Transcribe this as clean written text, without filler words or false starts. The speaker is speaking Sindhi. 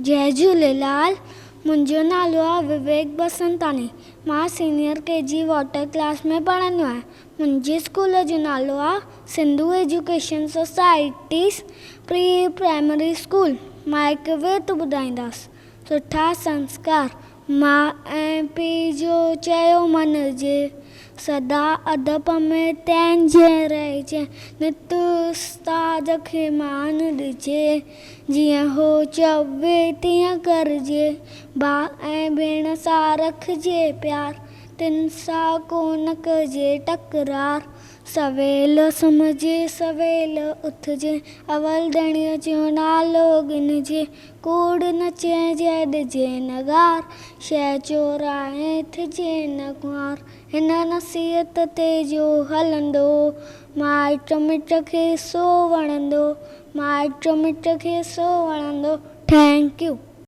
جئي جهوليلال منهنجو نالو آهي وويڪ بسنتاڻي مان senior K G water class ۾ پڙهندو آهيان منهنجي اسڪول جو نالو آهي Sindhu education societies pre primary school مان هڪ ويت ٻڌائيندس سٺا سنسڪار ماء ۽ پيء جو چيو مڃجي، سدا ادب ۾ تنهن جي رهجي، نت استاد کي مان ڏجي، جيئن هو چوي تيئن ڪرجي، ڀاء ۽ ڀيڻ سان رکجي پيار، تن سان ڪو نه ڪجي تڪرار، سويل سمهجي سويل اٿجي، اول ڌڻيء جو نالو ڳنهجي، ڪوڙ نه چئجي ڏجي نه گار، شيء چورائي ٿجي نه خوار. هن نصيحت تي جو هلندو، مائٽ مٽ کي سو وڻندو، مائٽ مٽ کي سو وڻندو. Thank you.